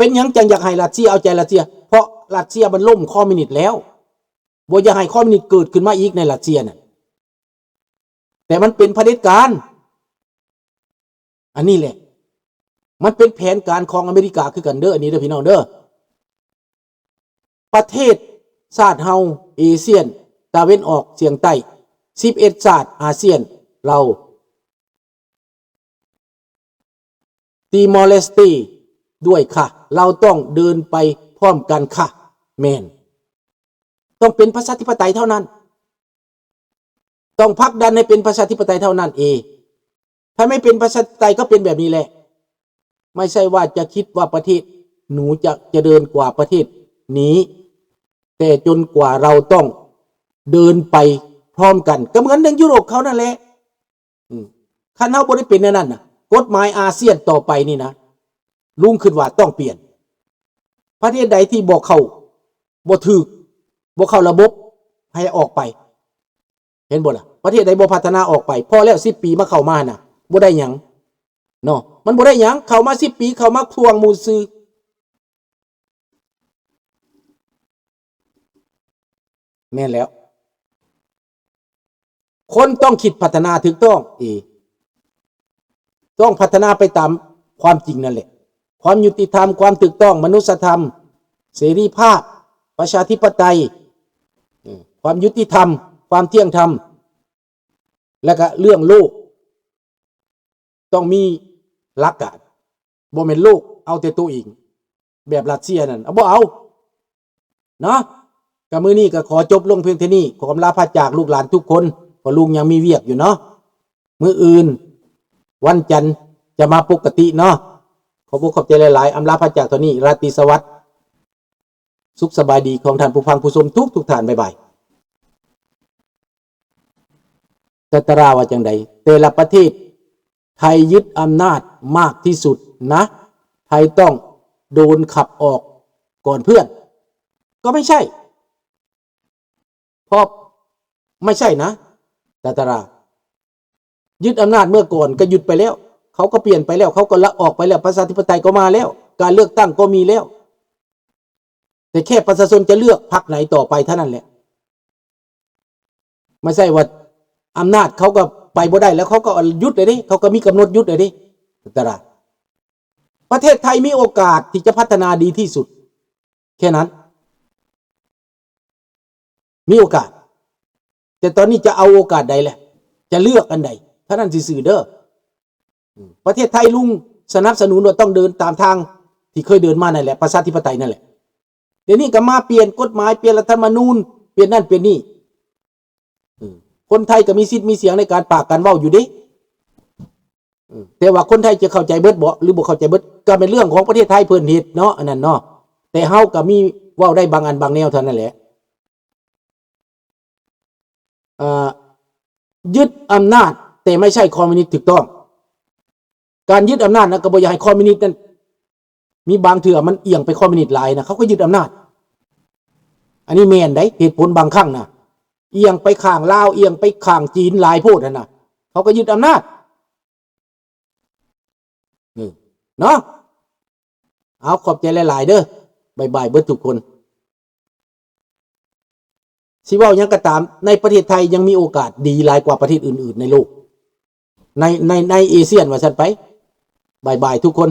ປັນຫຍັງຈັ່ງຢາກໃຫ້ຣັດເຊຍເອົາໃຈຣັດເຊຍ? ເພາະຣັດເຊຍມັນລົ້ມຄອມມິວນິດແລ້ວ. ບໍ່ຢາກໃຫ້ຄອມມິວນິດເກີດຂຶ້ນມາອີກໃນຣັດເຊຍນັ້ນ. ແຕ່ມັນເປັນຜະເດັດການ. ອັນນີ້ແຫຼະ ມັນເປັນແຜນການຂອງອາເມລິກາຄືກັນເດີ ອັນນີ້ເດີພີ່ນ້ອງເດີ. ປະເທດຊາດເຮົາເອຊຽນຕາເວັນອອກສຽງໃຕ້ ສິບເອັດຊາດອາຊຽນ ລາວ ຕິມອເລສເຕ ດ້ວຍຄະ ເຮົາຕ້ອງເດີນໄປພ້ອມກັນຄະ. ແມ່ນ ຕ້ອງເປັນປະຊາທິປະໄຕເທົ່ານັ້ນ. ຕ້ອງຜັກດັນໃຫ້ເປັນປະຊາທິປະໄຕເທົ່ານັ້ນເອ. ຖ້າໄມ່ເປັນປະຊາທິປະໄຕກໍເປັນແບບນີ້ແຫຼະ. ໄມ່ໃຊ່ວ່າຈະຄິດວ່າປະເທດໜູຈະຈະເດີນກວ່າປະເທດນີ້, ແຕ່ຈົນກວ່າເຮົາຕ້ອງເດີນໄປພ້ອມກັນ. ກໍເໝືອນໜຶ່ງຢູໂຣບເຂົານັ້ນແຫຼະ. ອືມ ຄັນເຮົາບໍ່ໄດ້ເປັນແນວນັ້ນນະ, ກົດໝາຍອາຊຽນຕໍ່ໄປນີ້ນະ, ລຸງຄິດວ່າຕ້ອງປ່ຽນ. ປະເທດໃດທີ່ບໍ່ເຂົ້າ ບໍ່ຖືກ ບໍ່ເຂົ້າລະບົບ ໃຫ້ອອກໄປ. ເຫັນບໍ່ລະ? ປະເທດໃດບໍ່ພັດທະນາ ອອກໄປ. ພໍແລ້ວ ສິບປີມາເຂົ້າມານະ ບໍ່ໄດ້ຫຍັງເນາະ. ມັນບໍ່ໄດ້ຫຍັງ. ເຂົ້າມາສິບປີ ເຂົ້າມາທວງໝູ່ຊື່. ແມ່ນແລ້ວ. ຄົນຕ້ອງຄິດພັດທະນາຖືກຕ້ອງເອ. ຕ້ອງພັດທະນາໄປຕາມຄວາມຈິງນັ້ນແຫຼະ. ຄວາມຍຸຕິທຳ, ຄວາມຖືກຕ້ອງ, ມະນຸດສະທຳ, ເສລີພາບ, ປະຊາທິປະໄຕ, ເອີ ຄວາມຍຸຕິທຳ, ຄວາມທ່ຽງທຳ ແລະກະເລື່ອງໂລກ ຕ້ອງມີຫຼັກການ. ບໍ່ແມ່ນໂລກເອົາແຕ່ໂຕເອງ ແບບຣັດເຊຍນັ້ນ ເອົາ ບໍ່ເອົາເນາະ. ກະມື້ນີ້ກະຂໍຈົບລົງພຽງເທົ່ານີ້. ຂໍອຳລາພາຈາກລູກຫຼານທຸກຄົນ ເພາະລຸງຍັງມີວຽກຢູ່ເນາະ. ມື້ອື່ນວັນຈັນຈະມາປົກກະຕິເນາະ. ຂອບອົກຂອບໃຈຫຼາຍໆ. ອຳລາພາຈາກເທົ່ານີ້. ລາຕີສະຫວັດ ສຸກສະບາຍດີຂອງທ່ານຜູ້ຟັງຜູ້ຊົມທຸກໆທ່ານ. ບາຍບາຍ. ຕາຕະລາວ່າຈັ່ງໃດ? ແຕ່ລະປະເທດ ໄທຍຶດອຳນາດມາກທີ່ສຸດນະ, ໄທຕ້ອງໂດນຂັບອອກກ່ອນເພື່ອນ. ກໍໄມ່ໃຊ່ ເພາະ ໄມ່ໃຊ່ນະ ຕາຕະລາ. ຍຶດອຳນາດເມື່ອກ່ອນກໍຍຶດໄປແລ້ວ, ເຂົາກໍປ່ຽນໄປແລ້ວ, ເຂົາກໍລະອອກໄປແລ້ວ, ປະຊາທິປະໄຕກໍມາແລ້ວ, ການເລືອກຕັ້ງກໍມີແລ້ວ, ແຕ່ແຄ່ປະຊາຊົນຈະເລືອກພັກໃດຕໍ່ໄປເທົ່ານັ້ນແຫຼະ. ບໍ່ໃຊ່ວ່າອຳນາດເຂົາກໍໄປບໍ່ໄດ້ແລ້ວ, ເຂົາກໍຢຸດແລ້ວເດ້, ເຂົາກໍມີກຳນົດຢຸດແລ້ວເດ້. ແຕ່ລະ ປະເທດໄທມີໂອກາດທີ່ຈະພັດທະນາດີທີ່ສຸດ ແຄ່ນັ້ນ. ມີໂອກາດ ແຕ່ຕອນນີ້ຈະເອົາໂອກາດໃດແຫຼະ? ຈະເລືອກອັນໃດ? ເທົ່ານັ້ນຊື່ໆເດີ. ປະເທດໄທລຸງສະໜັບສະໜູນວ່າຕ້ອງເດີນຕາມທາງທີ່ເຄີຍເດີນມານັ້ນແຫຼະ, ປະຊາທິປະໄຕນັ້ນແຫຼະ. ດຽວນີ້ກໍມາປ່ຽນກົດໝາຍ, ປ່ຽນລັດຖະມະນູນ, ປ່ຽນນັ້ນປ່ຽນນີ້. ຄົນໄທກໍມີສິດມີສຽງໃນການປາກການເວົ້າຢູ່ເດ້. ເອີ ແຕ່ວ່າຄົນໄທຈະເຂົ້າໃຈເບິດບໍ່ ຫຼື ບໍ່ເຂົ້າໃຈເບິດ ກໍແມ່ນເລື່ອງຂອງປະເທດໄທເພິ່ນເຮັດເນາະ ອັນນັ້ນເນາະ. ແຕ່ເຮົາກໍມີເວົ້າໄດ້ບາງອັນບາງແນວເທົ່ານັ້ນແຫຼະ. ເອີ ຍຶດອຳນາດ ແຕ່ໄມ່ໃຊ່ຄອມມິວນິດຖືກຕ້ອງ. ການຍຶດອຳນາດນັ້ນກໍບໍ່ຢາກໃຫ້ຄອມມິວນິດນັ້ນ ມີບາງເທື່ອມັນອຽງໄປຄອມມິວນິດຫຼາຍນະ ເຂົາກໍຍຶດອຳນາດ. ອັນນີ້ແມ່ນໄດ໋ ເຫດຜົນບາງຄັ້ງນະ ອຽງໄປຂ້າງລາວ ອຽງໄປຂ້າງຈີນຫຼາຍໂພດຫັ້ນນະ ເຂົາກໍຍຶດອຳນາດ. ເອີ ເນາະ ເອົາ ຂອບໃຈຫຼາຍໆເດີ. ບາຍບາຍເບິດທຸກຄົນ. ຊິເວົ້າຫຍັງກໍຕາມ ໃນປະເທດໄທຍັງມີໂອກາດດີຫຼາຍກວ່າປະເທດອື່ນໆໃນໂລກ ໃນ ໃນ ໃນເອຊຽນວ່າຊັ້ນໄປ. ບາຍບາຍທຸກຄົນ.